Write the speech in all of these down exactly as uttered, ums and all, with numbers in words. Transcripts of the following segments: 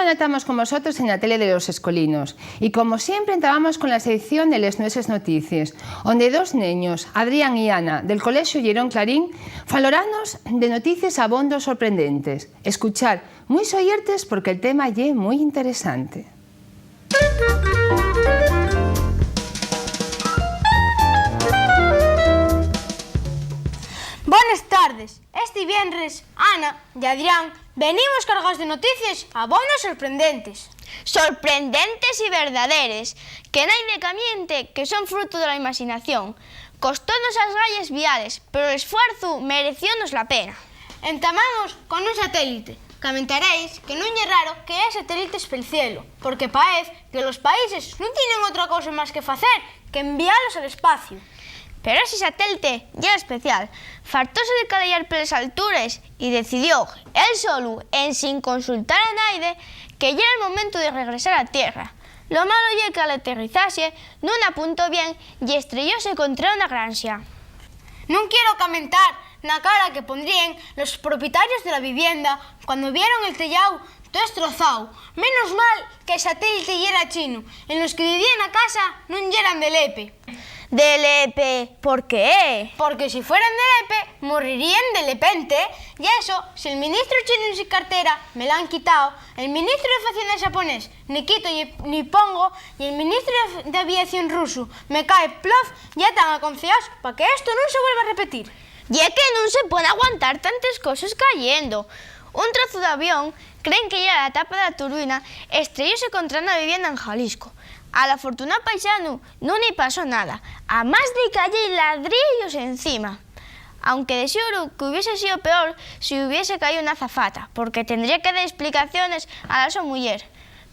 Tamos con vosotros en la tele de los escolinos. Y como siempre, entabamos con la sección de les nueses noticies, onde dos neños, Adrián y Ana, del Colegio Llerón Clarín, faloranos de noticies abondo sorprendentes. Escuchar mui soyertes, porque el tema ye mui interesante. Bones tardes. Esti vienres, Ana y Adrián venimos cargaos de noticies abondo sorprendentes. Sorprendentes y verdaderes, que naide camiente, que son frutu de la imaxinación. Costónos as galles viales, pero l'esfuerzu mereciónos la pena. Entamamos con un satélite. Camentaréis que nun ye raro que hai satélites pel cielu, porque paez que los países nun tienen otra cosa más que facer que envialos al espaciu. Pero ese satélite yera especial. Fartóse de caleyar peles altures y decidió, él solu, ensin consultar a naide, que yera el momentu de regresar a Tierra. Lo malo ye que al aterrizaxe nun apuntó bien y estreyóse contra una granxa. Nun quiero camentar na cara que pondríen los propietarios de la vivienda cuando vieron el teyáu too estrozao. Menos mal que el satélite yera chinu, y los que vivíen na casa nun yeran de Lepe. ¿De Lepe por qué? Porque si fueran de Lepe, morriríen de lepente. Y eso, si el ministru chinu sin cartera me l'han quitao, el ministru de Facienda xaponés, Nikito Ye-, Nipongo, y el ministru de, de Aviación rusu, Mikhail Plov, ya tán aconceyaos pa que esto nun se vuelva a repetir. Ye que nun se pon aguantar tantes coses cayendo. Un trozu d'avión, creen que yera la tapa de la turbina, estreyóse contra una vivienda en Jalisco. Al afortunao paisanu nun-y pasó nada, amás de cayer ladrillos encima. Aunque de seguru que hubiese sido peor si hubiese caído una azafata, porque tendría que dar explicaciones a la so muyer.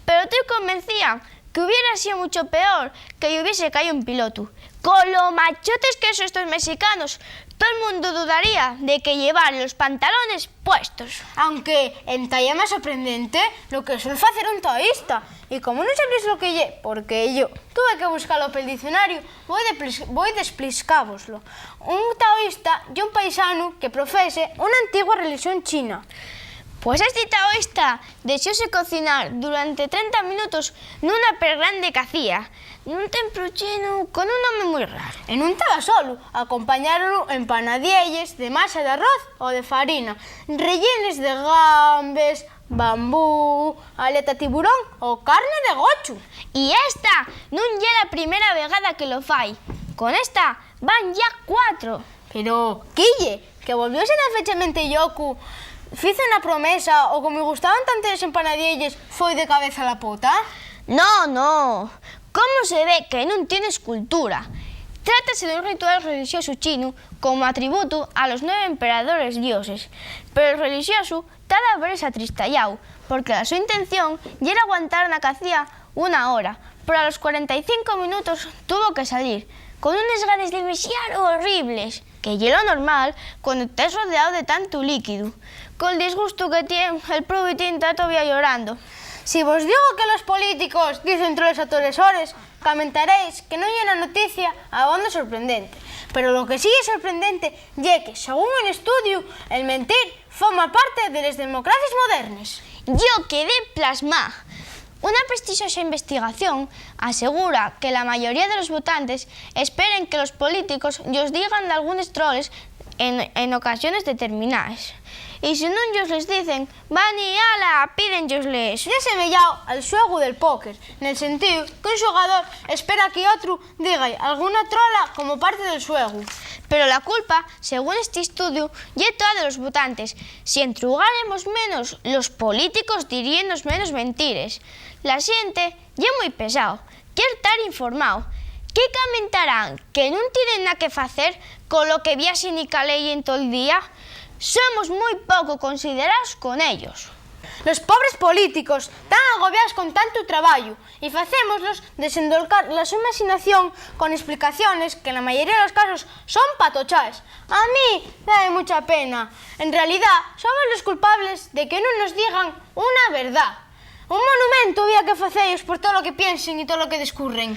Pero toi convencía que hubiera sido mucho peor que-y hubiese caído un pilotu. Con lo machotes que son estos mexicanos, tol mundu dudaría de que llevaren los pantalones puestos. Aunque entá ye más sorprendente lo que suel facer un taoísta. Y como nun sabéis lo que ye, porque yo tuve que buscalo pel diccionariu, voi de plis-, voi d'esplicávoslo. Un taoísta ye un paisanu que profese una antigua relixón china. Pues esti taoísta dexóse cocinar durante trenta minutos nuna pergrande qu'hacía nun templu chinu con un home mui raro. E nun taba solu, acompañáronlu empanadielles de masa d'arroz o de farina, rellenes de gambes, bambú, aleta tiburón o carne de gochu. Y esta nun ye la primera vegada que lo fai. Con esta van ya cuatro. Pero, ¿qué ye? ¿Que volvióse dafechamente llocu? ¿Fizo una promesa o, como-y gustaban tanto les empanadielles, foi de cabeza a la pota? No, no. ¿Cómo se ve que nun tienes cultura? Trátase d'un ritual relixosu chinu como atributu a los nueve emperadores dioses, pero el relixosu ta daveres atristayáu, porque la so intención yera aguantar na cacía una hora, pero a los cuarenta y cinco minutos tuvo que salir, con unes ganes de mexar horribles, que ye lo normal cuando tes rodeáu de tantu líquidu. Col disgustu que tien, el probitín ta tovía llorando. Si vos digo que los políticos dicen troles a toles hores, camentaréis que non ye na noticia abondo sorprendente. Pero lo que sí ye sorprendente ye que, según un estudiu, el mentir forma parte de les democracies modernes. Yo quedé plasmá. Una prestixosa investigación asegura que la mayoría de los votantes esperen que los políticos yos digan dalgunes troles en, en ocasiones determinaes. Y si nun yos les dicen, van y ala, pídenllos-les. Ye semeyáu al xuegu del póker, nel sentíu qu'un xugador espera que otru diga-y alguna trola como parte del xuegu. Pero la culpa, según esti estudiu, ye toa de los votantes. Si entrugaremos menos, los políticos diríennos menos mentires. La xente ye mui pesao, quier tar informáu. ¿Qué camentarán, que nun tienen na que facer con lo que viaxen y caleyen tol día? Somos mui poco consideraos con ellos. Los pobres políticos tán agobiaos con tantu trabayu y facémoslos desendolcar la so imaxinación con esplicaciones que na mayoría de los casos son patochaes. A mí dame mucha pena. En realidá, somos los culpables de que nun nos digan una verdá. Un monumentu había que facellos por tolo que piensen y tolo que descurren.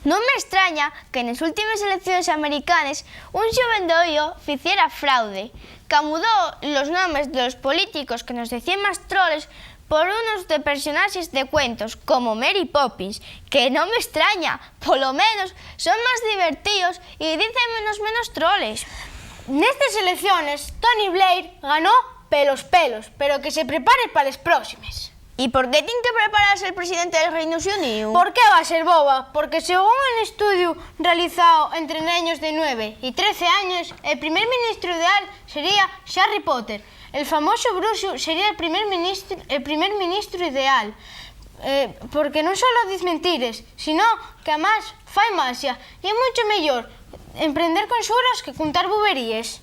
Non me estraña que nes últimes elecciones americanes un xoven d'Ohio ficiera fraude, qu'amudó los nomes de los políticos que nos decíen más troles por unos de personaxes de cuentos como Mary Poppins, que non me estraña, polo menos son más divertíos y dicen menos, menos troles. Nestes elecciones, Tony Blair ganó pelos pelos, pero que se prepare pa les próximes. ¿Y por qué tien que preparase el presidente del Reinu Xuníu? ¿Por qué va a ser boba? Porque según un estudiu realizao entre neños de nueve y trece años, el primer ministru ideal sería Harry Potter. El famoso bruxu sería el primer ministru, el primer ministru ideal, eh, porque non solo diz mentires, sino que amás fai maxia, y é muncho meyor emprender conxuros que cuntar buberíes.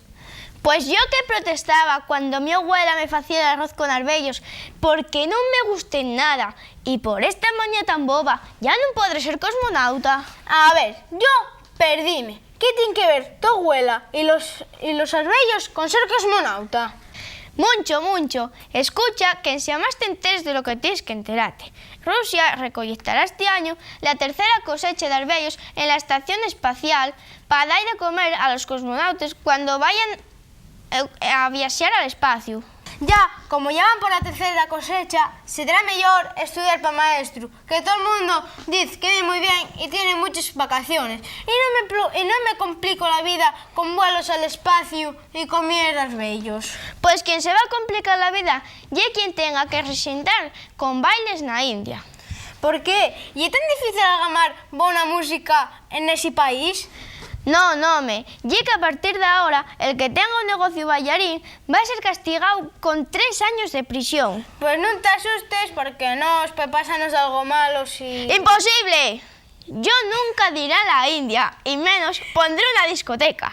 Pues yo que protestaba cuando mi abuela me facía el arroz con arbellos, porque non me gusten nada, y por esta manía tan boba ya non podré ser cosmonauta. A ver, yo perdime. ¿Qué tien que ver to abuela y los, y los arbellos con ser cosmonauta? Muncho, muncho. Escucha, que ensin más t'enteres de lo que tienes que enterate. Rusia recoyectará este añu la tercera cosecha d'arbellos en la estación espacial pa dar de comer a los cosmonautes cuando vayan, eh, a viaxar al espaciu. Ya, como ya van por la tercera cosecha, sedrá meyor estudiar pa maestru, que tol mundo diz que ve mui bien y tiene muches vacaciones. Y non me plo-, y non me complico la vida con vuelos al espaciu y comier arbellos. Pues quien se va a complicar la vida ye quien tenga que resentar con bailes na India. ¿Por qué? ¿Ye tan difícil algamar bona música en esi país? No, no, home, ye qu'a partir d'ahora, el que tenga un negociu bailarín va ser castigáu con tres años de prisión. Pues nun t'asustes, porque a nós pue pásanos algo malo si... ¡Imposible! Yo nunca dirá la India, y menos pondré una discoteca.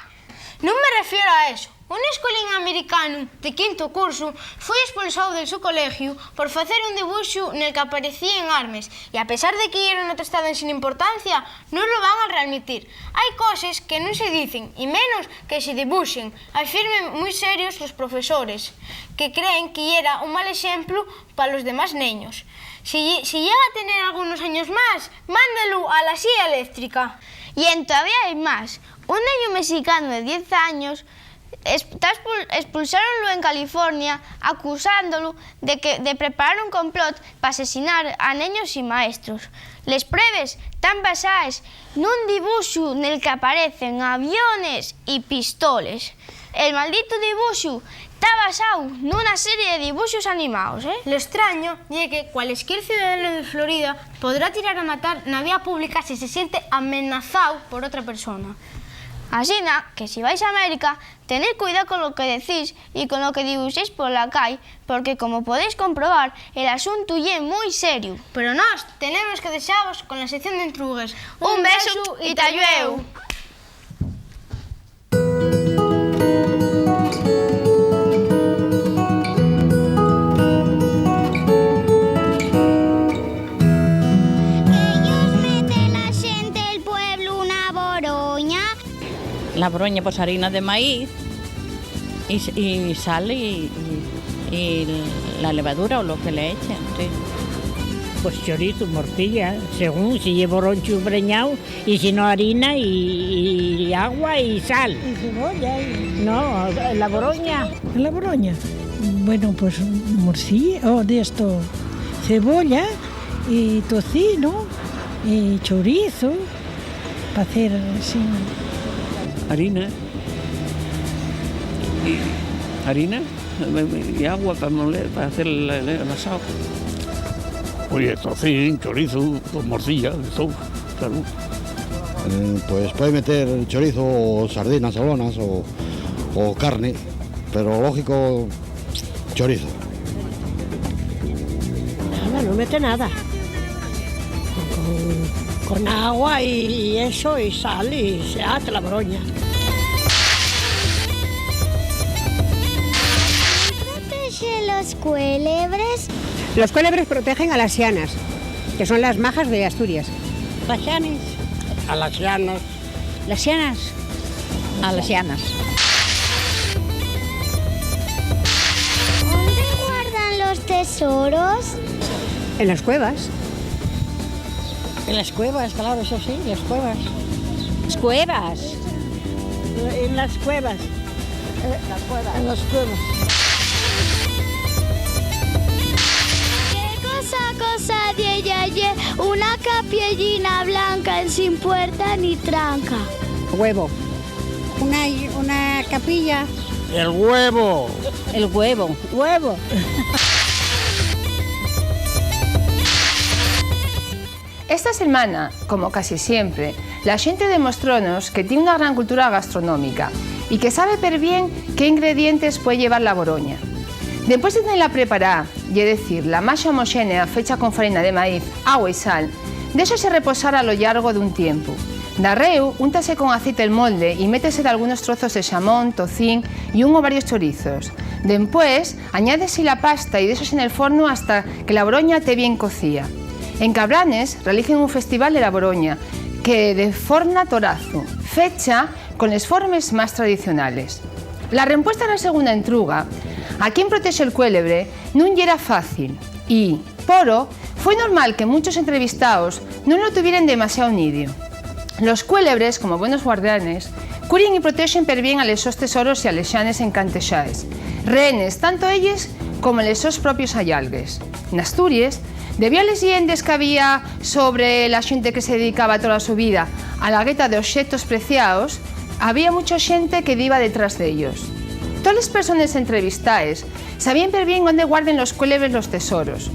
Nun me refiero a eso. Un escuelín americanu de quinto cursu foi expulsáu del so colegiu por facer un dibuxu nel qu'apaecíen armes, y a pesar de que yera un atestadu ensin importancia, nun lo van a realmitir. Hai coses que nun se dicen, y menos que se dibuxen, afirmen mui serios los profesores, que creen que yera un mal exemplu pa los demás neños. Si, si llega a tener algunos años más, mándelu a la silla eléctrica. Y entavía hai más. Un neñu mexicanu de diez años es-, ta expul-, expulsáronlu en California acusándolu de que, de preparar un complot pa asesinar a neños y maestros. Les pruebes tán basaes nun dibuxu nel qu'apaecen aviones y pistoles. El malditu dibuxu ta basáu nuna serie de dibuxos animaos, ¿eh? Lo estraño ye que cualesquier ciudadanu de Florida podrá tirar a matar na vía pública si se siente amenazáu por otra persona. Asina que si vais a América, tened cuidao con lo que decís y con lo que dibuxéis pola cai, porque, como podéis comprobar, el asuntu ye mui seriu. Pero nós tenemos que dexaos con la sección d'entrugues. Un besu y ta llueu. Ellos meten la xente, el pueblu, na boroña. La boroña, pues, harina de maíz y s-, y sal y, y, y la levadura o lo que le echen, sí. Pues chorizu, morcilla, según si ye boronchu breñáu, y si no, harina y, y agua y sal. Y cebolla y... No, la boroña. ¿La boroña? Bueno, pues morcilla, o de esto, cebolla y tocino y chorizo, pa hacer así. Harina. Y harina y agua pa moler, pa hacer la, la, el asao. Oye, tocín, chorizu, con morcilla, de todo, claro. Mm, pues puede meter chorizo o sardinas salonas o, o carne, pero lógico, chorizo. Nada, no mete nada. Con, con, con agua y, y eso, y sal, y se hace la broña. Protege los cuélebres. Los cuélebres protegen a las xanas, que son las majas de Asturias. Las xanes. A las xanas. Las xanas. A las xanas. ¿Dónde guardan los tesoros? En las cuevas. En las cuevas, claro, eso sí, en las cuevas. Las cuevas. En las cuevas. Eh, en las cuevas. La d'ella ye una capiellina blanca ensin puerta ni tranca. Huevo. Una, una capilla. El huevo. El huevo. Huevo. Esta selmana, como casi siempre, la xente demostrónos que tien una gran cultura gastronómica y que sabe perbién qué ingredientes puede llevar la boroña. Dempués de tenela prepará, ye decir, la masa homoxénea fecha con farina de maíz, agua y sal, déxase reposar a lo llargo d'un tiempu. Darréu, úntase con aceite'l molde y métese dalgunos trozos de xamón, tocín y un o varios chorizos. Dempués, añádese la pasta y déxase nel fornu hasta que la boroña te bien cocía. En Cabranes realicen un festival de la boroña, que de forna torazu, fecha con les formes más tradicionales. La rempuesta a la segunda entruga, a quién protexe el cuélebre, nun yera fácil y, poro, foi normal que munchos entrevistaos nun lo tuvieren demasiao nidio. Los cuélebres, como buenos guardianes, cuiden y protexen perbién a les sos tesoros y a les xanes encantexaes, rehenes tanto elles como les sos propios ayalgues. N'Asturies, debido a les lleendes qu'había sobre la xente que se dedicaba tola so vida a la gueta d'oxetos preciaos, había mucha xente que diba detrás d'ellos. Toles persones entrevistaes sabíen perbién ónde guarden los cuélebres los tesoros.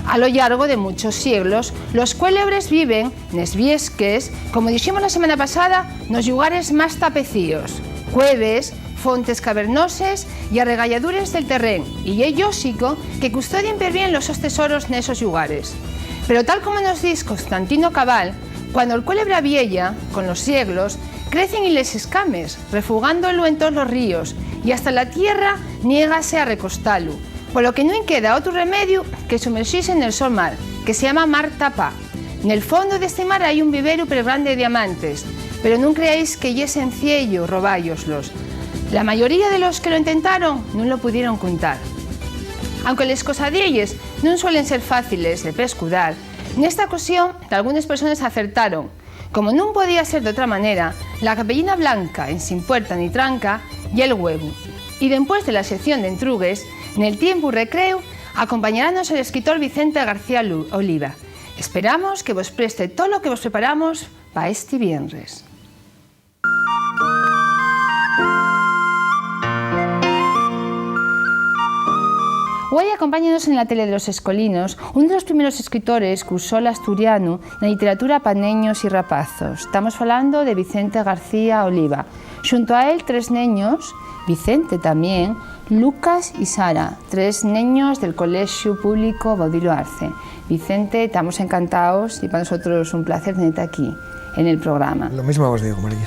A lo llargo de munchos sieglos, los cuélebres viven nes viesques, como diximos la semana pasada, nos llugares más tapecíos, cueves, fontes cavernoses y arregayadures del terrén, y ye lóxico que custodien perbién los sos tesoros nesos llugares. Pero tal como nos diz Constantino Cabal, cuando'l cuélebre aviella, con los sieglos, crecen-y les escames, refugándolu entós los ríos, y hasta la tierra niégase a recostalu, polo que nun queda otru remediu que sumerxise nel so mar, que se llama mar tapá. Nel fondo d'esti mar hai un viveru pergrande de diamantes, pero nun creáis que ye senciello robálloslos. La mayoría de los que lo intentaron nun lo pudieron cuntar. Aunque les cosadielles nun suelen ser fáciles de pescudar, nesta ocasión dalgunes persones acertaron. Como nun podía ser d'otra manera, la capellina blanca, ensin puerta ni tranca, ye'l huevu. Y dempués de la sección d'entrugues, nel tiempu recreu, acompañarános el escritor Vicente García Lu-, Oliva. Esperamos que vos preste tolo que vos preparamos pa esti vienres. Güei acompáñanos en la tele de los escolinos un de los primeros escritores qu'usó l'asturianu na lliteratura pa neños y rapazos. Tamos falando de Vicente García Oliva. Xunto a él, tres neños, Vicente tamién, Lucas y Sara, tres neños del Colexu Público Baudilio Arce. Vicente, tamos encantaos y pa nosotros un placer tenete aquí, en el programa. Lo mismo vos digo, María.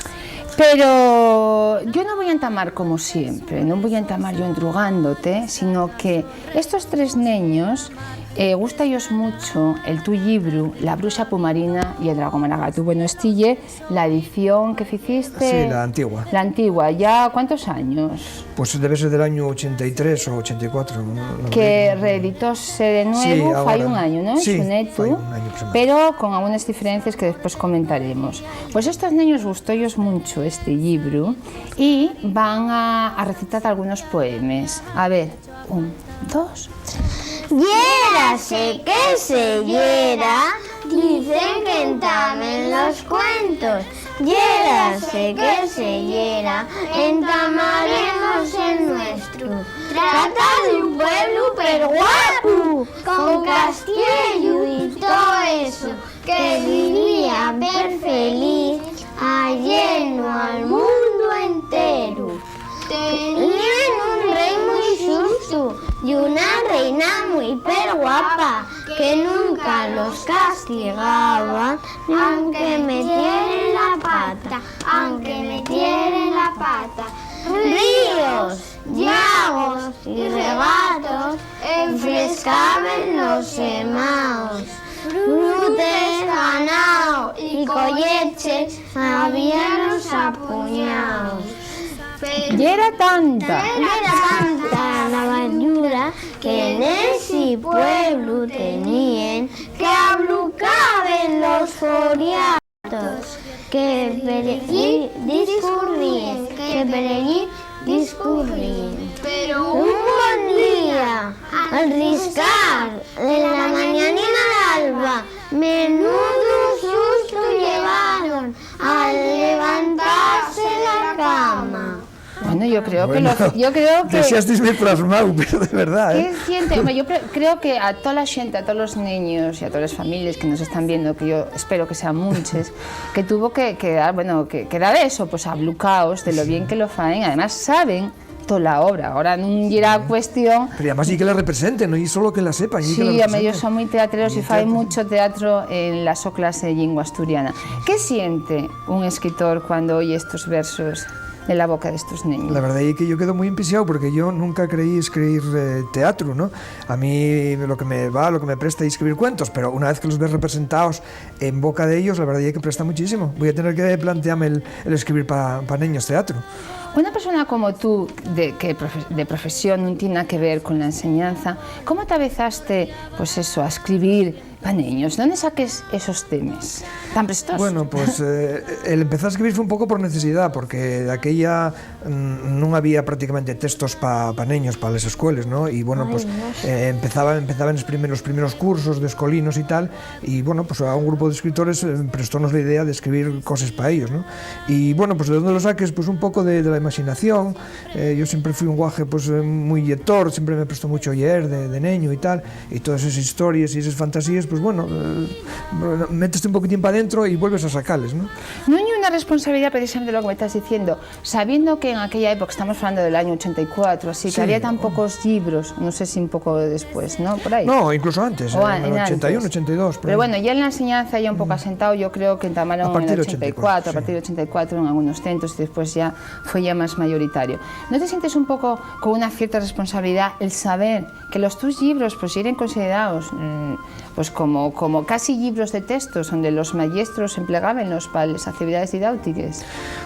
Pero yo no voy a entamar como siempre, no voy a entamar yo entrugándote, sino que estos tres neños, eh, gusta-yos mucho el tu llibru, La bruxa pumarina y el dragón maragatu. Bueno, esti ye la edición que ficiste. Sí, la antigua. La antigua, ¿ya cuántos años? Pues debe ser del año ochenta y tres o ochenta y cuatro, no, no. Que reeditóse de nuevo, sí, fai un año, ¿no? Sí, fai un año, más o menos. Pero con algunas diferencias que después comentaremos. Pues estos neños gustó-yos mucho este llibru y van a, a recitar algunos poemes. A ver, un, dos, tres. Yérase que se yera, dicen que entamen los cuentos. Yérase que se yera, entamaremos el nuestru. Trata d'un pueblu perguapu, con castiellu y too eso, que vivía perfeliz, ayeno al mundu enteru. Teníen un rei mui xustu y una reina mui perguapa, que nunca los castigaban, aunque metieren la pata, aunque metieren la pata. Ríos, llagos y regatos enfrescaben los semaos. Frutes, ganao y colleches habíalos apuñaos. Yera tanta. Yera tanta la bayura que nesi pueblu teníen, que ablucaben los foriatos, que per ellí discurríen, que per ellí discurríen. Pero un bon día, al riscar de la mañanina d'alba, Menudu sustu llevaron al levantarse la cama. Bueno, yo creo que lo, yo creo que Dexasteis plasmao, pero de verdad, ¿eh? ¿Qué siente? Hombre, yo pre- creo que a toda la gente, a todos los niños y a todas las familias que nos están viendo, que yo espero que sean muchos, que tuvo que quedar, bueno, que quedar eso, pues ablucaos de lo bien que lo faen. Además, saben toda la obra. Ahora nun yera cuestión. Pero además, y que la representen, no y solo que la sepan. Y que la Sí, home, representen. Ellos son muy teatreros y Muy faen teatro. Mucho teatro en la so clase de lengua asturiana. ¿Qué siente un escritor cuando oye estos versos de la boca de estos niños? La verdad es que yo quedo muy empisiado porque yo nunca creí escribir eh, teatro, ¿no? A mí lo que me va, lo que me presta es escribir cuentos, pero una vez que los ves representados en boca de ellos, la verdad es que presta muchísimo. Voy a tener que plantearme el, el escribir para niños teatro. Una persona como tú, de, que profe- de profesión no tiene nada que ver con la enseñanza, ¿cómo te avezaste, pues eso, a escribir para niños? ¿Dónde saques esos temas tan prestosos? Bueno, pues eh, el empezar a escribir fue un poco por necesidad, porque de aquella mm, no había prácticamente textos para pa niños, para las escuelas, ¿no? Y bueno, pues eh, empezaba, empezaba en los primeros, los primeros cursos de escolinos y tal, y bueno, pues a un grupo de escritores eh, prestónos la idea de escribir cosas para ellos, ¿no? Y bueno, pues de dónde lo saques, pues un poco de, de la imaginación. Eh, yo siempre fui un guaje pues eh, muy lector, siempre me prestó mucho leer de, de niño y tal, y todas esas historias y esas fantasías, pues bueno, eh, bueno, méteste un poquitín para adentro y vuelves a sacarles, ¿no? No hay una responsabilidad precisamente de lo que me estás diciendo, sabiendo que en aquella época, estamos hablando del año ochenta y cuatro, así que había tan pocos libros, no sé si un poco después, ¿no? Por ahí. No, incluso antes, O en el en ochenta y uno, antes. ochenta y dos. Por Pero ahí. Bueno, ya en la enseñanza ya un poco asentado, yo creo que entamaron A partir en el del ochenta y cuatro, ochenta y cuatro, a sí. Partir del ochenta y cuatro en algunos centros y después ya fue ya más mayoritario. ¿No te sientes un poco con una cierta responsabilidad el saber que los tus libros pues eran considerados mm, pues como, como casi libros de textos donde los maestros emplegaban los para las actividades didácticas?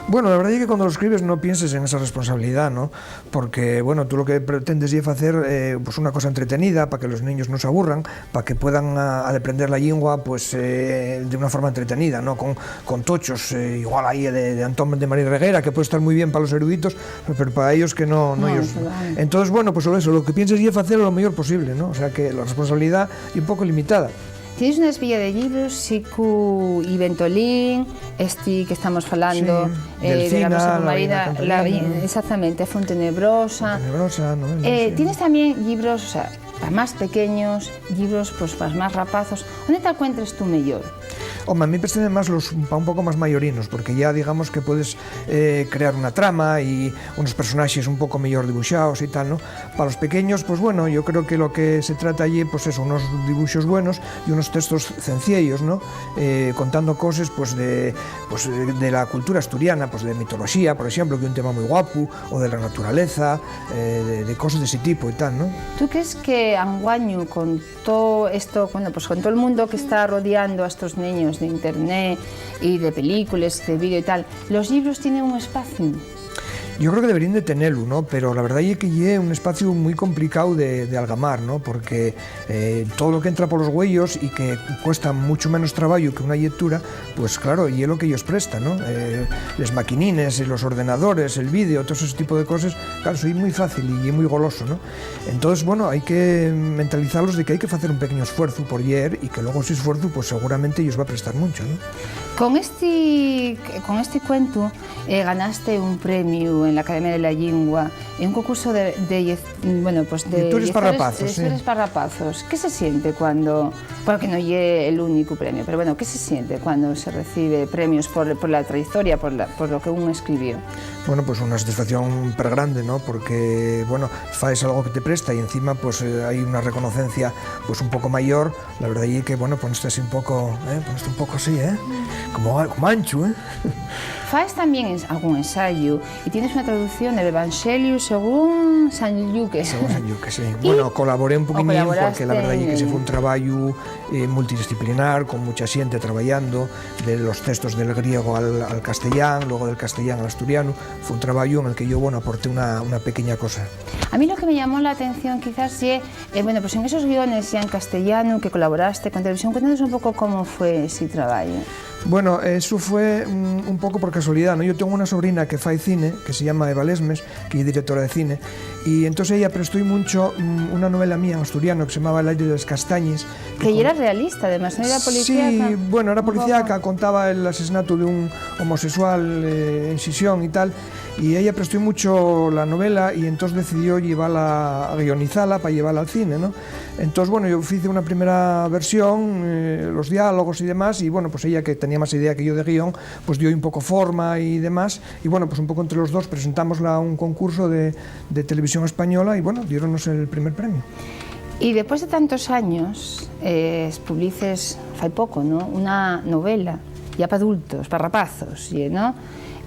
Bueno, la verdad es que cuando lo escribes no pienses en esa responsabilidad, ¿no? Porque, bueno, tú lo que pretendes es hacer eh, pues una cosa entretenida para que los niños no se aburran, para que puedan a, a aprender la lengua pues, eh, de una forma entretenida, ¿no? Con, con tochos, eh, igual ahí de, de Antón de María Reguera, que puede estar muy bien para los eruditos, pero para ellos que no, no No, ellos. eso no. Entonces, bueno, pues sobre eso, lo que pienses es hacer lo mejor posible, ¿no? O sea que la responsabilidad es un poco limitada. Tienes una espilla de libros, Sicu y Ventolín, este que estamos hablando, Sí, eh, de la Delfina, Rosa La Marina, Bella Cantabriana. Exactamente, Fontenebrosa. Tenebrosa, ¿no? Eh, Sí. Tienes también libros, o sea, para más pequeños, libros pues para más rapazos. ¿Dónde te encuentras tú mejor? Hombre, a mí préstame más los para un poco más mayorinos, porque ya digamos que puedes eh, crear una trama y unos personajes un poco mejor dibujados y tal, ¿no? Para los pequeños, pues bueno, yo creo que lo que se trata allí, pues eso, unos dibujos buenos y unos textos sencillos, ¿no? Eh, contando cosas pues de, pues, de la cultura asturiana, pues de mitología, por ejemplo, que es un tema muy guapo, o de la naturaleza, eh, de, de cosas de ese tipo y tal, ¿no? ¿Tú crees que anguaño con todo esto, bueno, pues con todo el mundo que está rodeando a estos niños de internet y de películas, de vídeo y tal, los libros tienen un espacio? Yo creo que deberían de tenerlo, ¿no? Pero la verdad es que es un espacio muy complicado de, de algamar, ¿no? Porque eh, todo lo que entra por los huellos y que cuesta mucho menos trabajo que una lectura, pues claro, y es lo que ellos prestan, ¿no? Eh, les maquinines, los ordenadores, el vídeo, todo ese tipo de cosas, claro, soy muy fácil y muy goloso, ¿no? Entonces, bueno, hay que mentalizarlos de que hay que hacer un pequeño esfuerzo por leer y que luego ese esfuerzo, pues seguramente ellos va a prestar mucho, ¿no? Con este, con este cuento eh, ganaste un premio en la Academia de la Lengua en un concurso de, de, bueno, pues de Lectures pa lectores- rapazos, de sí. Lectures pa rapazos. ¿Qué se siente cuando, porque no es el único premio, pero bueno, ¿qué se siente cuando se recibe premios por, por la trayectoria, por, la- por lo que uno escribió? Bueno, pues una satisfacción per grande, ¿no? Porque, bueno, faes algo que te presta y encima pues eh, hay una reconocencia pues un poco mayor. La verdad es que, bueno, poneste así un poco, ¿eh? Poneste un poco así, ¿eh? Como, como ancho, ¿eh? Faes también ens- algún ensayo y tienes una traducción del Evangelio según San Lucas. Según San Lucas, sí. Bueno, colaboré un poquitín porque la verdad es que se fue un trabajo eh, multidisciplinar, con mucha gente trabajando, de los textos del griego al, al castellano, luego del castellano al asturiano. Fue un trabajo en el que yo, bueno, aporté una, una pequeña cosa. A mí lo que me llamó la atención quizás es, eh, bueno, pues en esos guiones ya en castellano que colaboraste con televisión, cuéntanos un poco cómo fue ese trabajo. Bueno, eso fue un, un poco por casualidad, ¿no? Yo tengo una sobrina que fai cine, que se llama Eva Lesmes, que es directora de cine, y entonces ella prestó mucho, mm, una novela mía en asturiano que se llamaba El aire de las castañas. Que con- era realista, además, ¿no? Era policíaca. Sí, bueno, era policíaca, contaba el asesinato de un homosexual, eh, en Xixón y tal, y ella prestó mucho la novela y entonces decidió llevarla, a guionizarla para llevarla al cine, ¿no? Entonces, bueno, yo hice una primera versión, eh, los diálogos y demás, y bueno, pues ella, que tenía más idea que yo de guión, pues dio un poco forma y demás, y bueno, pues un poco entre los dos presentámosla a un concurso de, de televisión española y bueno, diéronnos el primer premio. Y después de tantos años, eh, espublices fai poco, ¿no? Una novela, ya pa adultos, pa rapazos, ye, ¿no?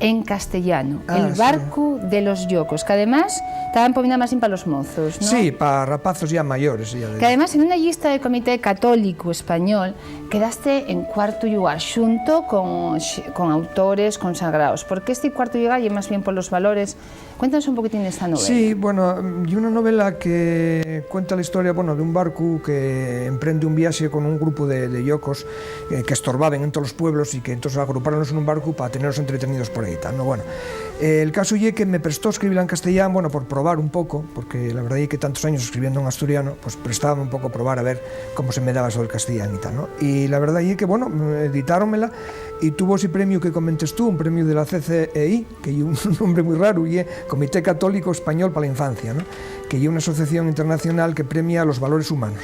En castellano, ah, El sí. Barcu de los Llocos, que además taba empominada más bien pa los mozos, ¿no? Sí, pa rapazos ya mayores, ya de Que además en una llista del Comité Católico Español quedaste en cuartu llugar, xunto con, con autores consagraos. ¿Por qué este cuartu llugar? Y más bien por los valores. Cuéntanos un poquitín de esta novela. Sí, bueno, y una novela que cuenta la historia, bueno, de un barcu que emprende un viaje con un grupo de, de llocos, eh, que estorbaban en todos los pueblos y que entonces agrupáronlos en un barco para tenerlos entretenidos por ahí, tal, ¿no? Bueno, eh, el caso ye que me prestó escribirla en castellano, bueno, por probar un poco, porque la verdad es que tantos años escribiendo en asturiano, pues prestaba un poco probar a ver cómo se me daba eso del castellano y tal, ¿no? Y la verdad es que, bueno, editáronmela y tuvo ese premio que comentes tú, un premio de la C C E I, que ye un nombre muy raro, ye Comité Católico Español para la Infancia, ¿no? Que ye una asociación internacional que premia los valores humanos.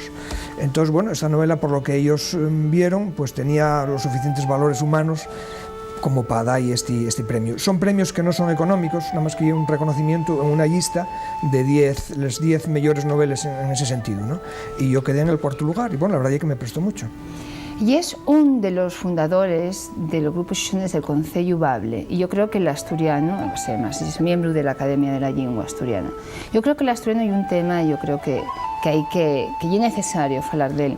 Entonces, bueno, esta novela, por lo que ellos, em, vieron, pues tenía los suficientes valores humanos como pa dar este, este premio. Son premios que no son económicos, nada más que un reconocimiento en una lista de diez, las diez mejores novelas en, en ese sentido, ¿no? Y yo quedé en el cuarto lugar, y bueno, la verdad es que me prestó mucho. Y es un de los fundadores del grupo Xixones del Conceyu Bable, y yo creo que l'asturianu, o sea, además es miembro de la Academia de la Llingua Asturiana, yo creo que l'asturianu ye un tema, yo creo que, que hai que, que ye necesario falar d'él.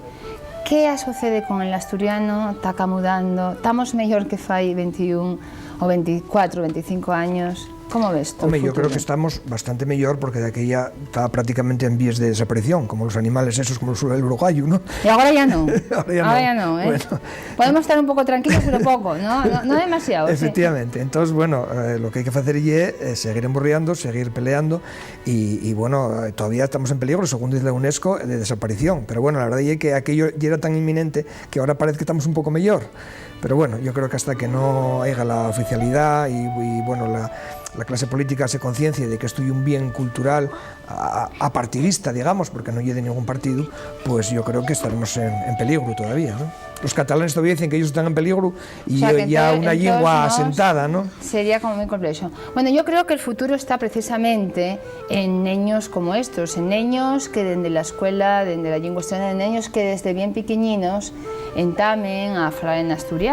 ¿Qué sucede con el asturiano? ¿Ta camudando? ¿Tamos mellor que fai veintiún o veinticuatro, veinticinco años? ¿Cómo ves tú el futuro? Home, yo creo que estamos bastante mellor porque daquella ta prácticamente en vías de desaparición, como los animales esos, como el, el urogallo, ¿no? Y ahora ya no. Ahora ya no. Ahora ya no, ¿eh? Bueno. Podemos estar un poco tranquilos, pero poco, ¿no? No, no demasiado, sí. Efectivamente. Entonces, bueno, eh, lo que hay que hacer ye, eh, seguir emborriando, seguir peleando y, y, bueno, eh, todavía estamos en peligro, según dice la UNESCO, de desaparición. Pero bueno, la verdad es que aquello ya era tan inminente que ahora parece que estamos un poco mejor. Pero bueno, yo creo que hasta que no haya la oficialidad y, y, bueno, la, la clase política se conciencie de que esto es un bien cultural a-, apartidista, digamos, porque no ye de ningún partido, pues yo creo que estaremos en, en peligro todavía, ¿no? Los catalanes todavía dicen que ellos están en peligro y... O sea, que ya ente-, una entonces lengua asentada, ¿no? Sería como muy complejo. Bueno, yo creo que el futuro está precisamente en neños como estos, en neños que dende la escuela, dende la llingua asturiana, en neños que desde bien piquiñinos entamen a falar en asturiano.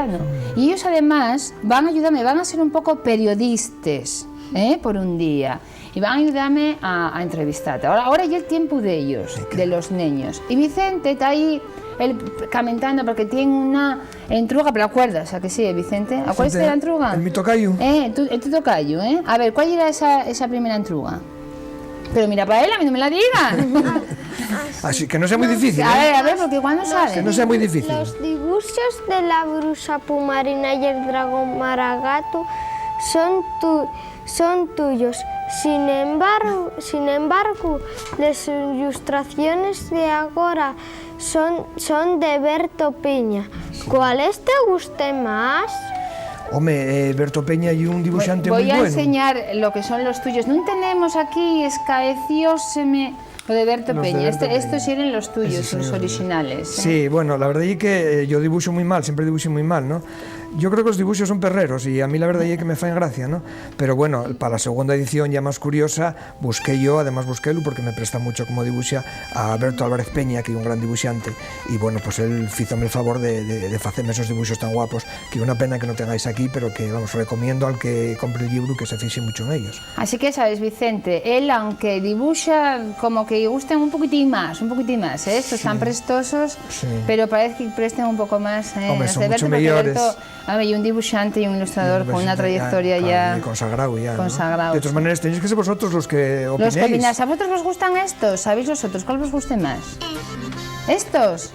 Mm. Y ellos, además, van a ayudarme, van a ser un poco periodistas, ¿eh? Por un día. Y van a ayudarme a, a entrevistarte. Ahora, ahora ya el tiempo de ellos, de los neños. Y Vicente está ahí, él camentando, porque tiene una entruga, pero acuerdas, ¿a que sí, eh, Vicente? ¿Acuerdas de la entruga? El mi tocayo. Eh, tú, eh, tu tocayo, ¿eh? A ver, ¿cuál era esa, esa primera entruga? Pero mira pa él, a mí no me la diga. Así que no sea muy difícil, ¿eh? A ver, a ver, porque igual no sabe. Que no sea muy difícil. Los dibuxos de la bruxa pumarina y el dragón maragato son tu-, son tuyos. Sin embargo, sin embargo, les ilustraciones de agora son, son de Berto Piña. ¿Cuáles te guste más? Home, eh, Berto Peña ye un dibuxante muy bueno. Voy, voy a enseñar lo que son los tuyos. ¿No tenemos aquí, escaecióseme, lo de Berto Peña? Los de Berto Peña. Este, estos eran los tuyos, los originales, ¿eh? Sí, bueno, la verdad es que, eh, yo dibuxo muy mal, siempre dibuxé muy mal, ¿no? Yo creo que los dibuxos son perreros y a mí la verdad es que me faen gracia, ¿no? Pero bueno, pa la segunda edición, ya más curiosa, busqué yo, además busquélu porque me presta mucho como dibuxa a Berto Álvarez Peña, que es un gran dibuxante, y bueno, pues él fízome el favor de, de, de faceme esos dibuxos tan guapos, que una pena que no tengáis aquí, pero que, vamos, recomiendo al que compre el libro que se fixe mucho en ellos. Así que, sabes, Vicente, él, aunque dibuxa como que gusten un poquitín más, un poquitín más, ¿eh? Estos tan prestosos, sí, pero parece que presten un poco más, ¿eh? Home, son mucho meyores. Berto, a ver, y un dibuxante y un ilustrador con una trayectoria ya, ya consagrado, ya, ¿no? Consagrado, sí. De todas maneras, tenéis que ser vosotros los que opinéis. Los que opináis. ¿A vosotros vos gustan estos? ¿Sabéis los otros? ¿Cuál vos guste más? ¿Estos?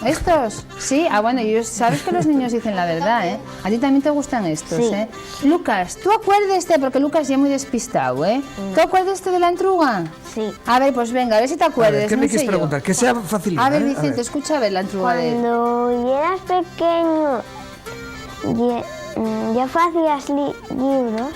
¿Estos? Sí. Ah, bueno, y sabes que los niños dicen la verdad, ¿eh? A ti también te gustan estos, Sí. ¿Eh? Lucas, ¿tú acuérdeste? Porque Lucas ya muy despistado, ¿eh? ¿Tú acuérdeste de la entruga? Sí. A ver, pues venga, a ver si te A acuerdes. ver, ¿qué No me sé quieres yo. Preguntar? Que sea facilidad. A ver, ¿Eh? Vicente, escucha a ver la entruga de él. Cuando eras pequeño, ya, mm, ya facías li- libros.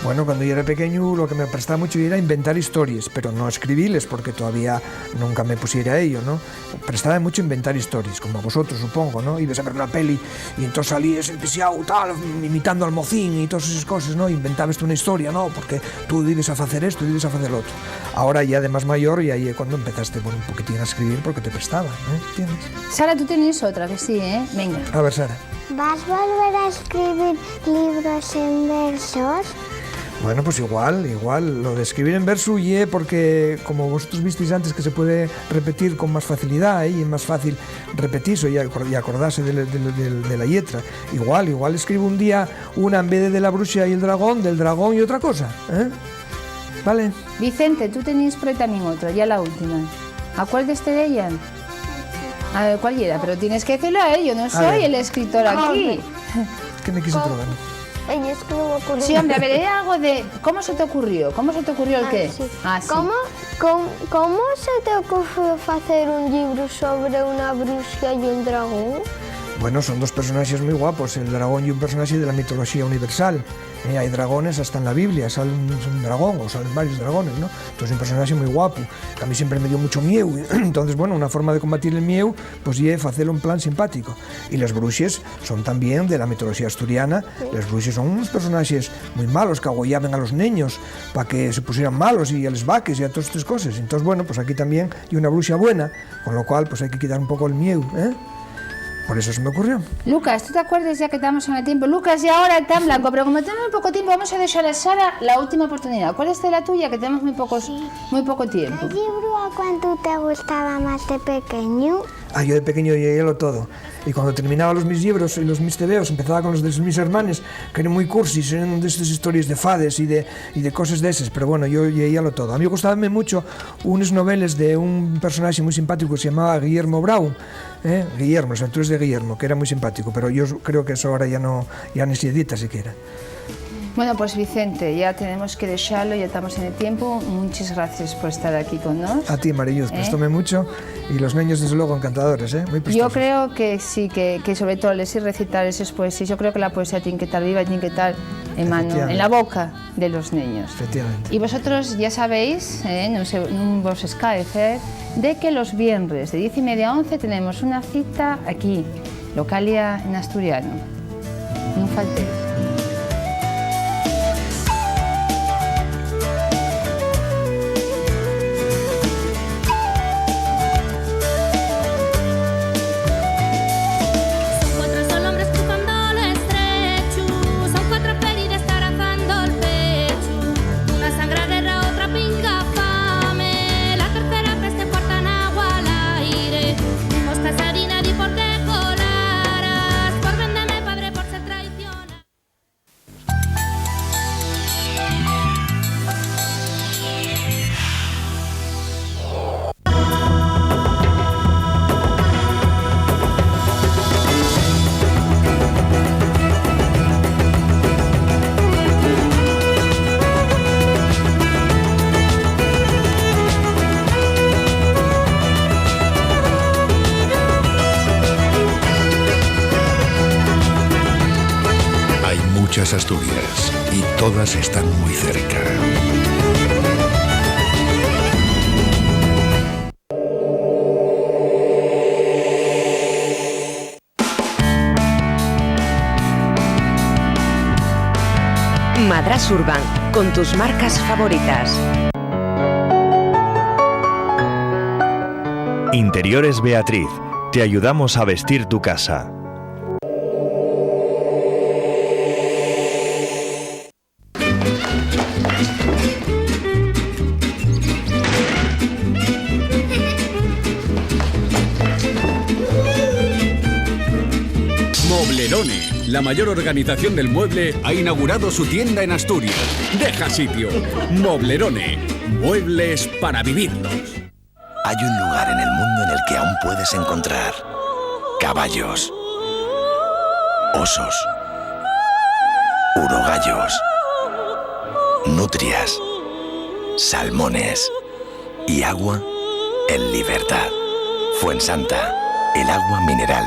Bueno, cuando yo era pequeño lo que me prestaba mucho era inventar historias, pero no escribirles porque todavía nunca me pusiera a ello, ¿no? Prestaba mucho inventar historias, como a vosotros, supongo, ¿no? Ibas a ver una peli y entonces salías empisiao, tal, imitando al mocín y todas esas cosas, ¿no? Inventabas tú una historia, ¿no? Porque tú debes a hacer esto, debes a hacer lo otro. Ahora ya de más mayor y ahí es cuando empezaste, bueno, un poquitín a escribir porque te prestaba, ¿eh? ¿Entiendes? Sara, tú tenías otra que sí, ¿eh? Venga. A ver, Sara. ¿Vas volver a escribir libros en versos? Bueno, pues igual, igual. Lo de escribir en versu ye porque, como vosotros visteis antes, que se puede repetir con más facilidad, ¿eh? Y es más fácil repetirse y acor- y acordarse de, de- de- de la letra. Igual, igual escribo un día una en vez de, de la bruxa y el dragón, del dragón y otra cosa, ¿eh? ¿Vale? Vicente, tú tenías por ahí también otra, ya la última. Acuérdeste de ella. A ver, ¿cuál era? Pero tienes que decirlo a él, yo no soy el escritor aquí. Es que me quise probar. Ella es que no me acuerdo. Sí, hombre, a ver, era algo de... ¿Cómo se te ocurrió? ¿Cómo se te ocurrió el Ah, qué? Sí. Ah, sí. ¿Cómo, cómo, cómo se te ocurrió hacer un libro sobre una bruxa y un dragón? Bueno, son dos personaxes muy guapos. El dragón ye un personaxe de la mitoloxía universal. Eh, hai dragones hasta en la Biblia, sale un, un dragón o salen varios dragones, ¿no? Entonces es un personaxe muy guapo, que a mí siempre me dio mucho mieu. Entonces, bueno, una forma de combatir el mieu, pues ye facelo en plan simpático. Y les bruxes son también de la mitoloxía asturiana. Les bruxes son unos personaxes muy malos que agoyaban a los neños para que se pusieran malos y a les vaques y a todas estas cosas. Entonces, bueno, pues aquí también hay una bruxa buena, con lo cual pues hay que quitar un poco el mieu, ¿eh? Por eso se me ocurrió. Lucas, ¿tú te acuerdes ya que estamos en el tiempo? Lucas, ya ahora está en blanco, pero como tenemos muy poco tiempo, vamos a dejar a Sara la última oportunidad. ¿Cuál es la tuya? Que tenemos muy pocos, muy poco tiempo. ¿Qué libro a cuánto te gustaba más de pequeño? Ah, yo de pequeño lleíalo todo. Y cuando terminaba los mis libros y los mis tebeos, empezaba con los de mis hermanes, que eran muy cursis, eran de estas historias de fades y de, y de cosas de esas. Pero bueno, yo lleíalo todo. A mí gustábame mucho unas novelas de un personaje muy simpático que se llamaba Guillermo Brau. ¿Eh? Guillermo, las aventuras de Guillermo, que era muy simpático, pero yo creo que eso ahora ya no, ya ni se edita siquiera. Bueno, pues Vicente, ya tenemos que dejarlo, ya estamos en el tiempo. Muchas gracias por estar aquí con nos. A ti, Marilluz, ¿Eh? Prestóme mucho y los neños, desde luego, encantadores, ¿eh? Muy Yo prestosos. Creo que sí, que, que sobre todo les y recitar eses poesíes. Yo creo que la poesía tiene que estar viva, tiene que estar en mano, Efectivamente. En la boca de los neños. Efectivamente. Y vosotros ya sabéis, eh, no se, no vos escaecer de que los viernes de diez y media a once tenemos una cita aquí, Localia en asturiano. No faltéis. Son cuatro solombres cruzando l'estrechu, son cuatro ferides tarazando el pechu, una sangra guerra, otra pinga fame, la tercera peste, cuarta nagua al aire, vimos casadina di por qué colaras, por vendeme padre, por ser traicionada. Hay muchas Asturias y todas están muy cerca. Madras Urban, con tus marcas favoritas. Interiores Beatriz, te ayudamos a vestir tu casa. Moblerone, la mayor organización del mueble, ha inaugurado su tienda en Asturias. Deja sitio. Moblerone, muebles para vivirlos. Hay un lugar en el mundo en el que aún puedes encontrar caballos, osos, urogallos, nutrias, salmones y agua en libertad. Fuensanta, el agua mineral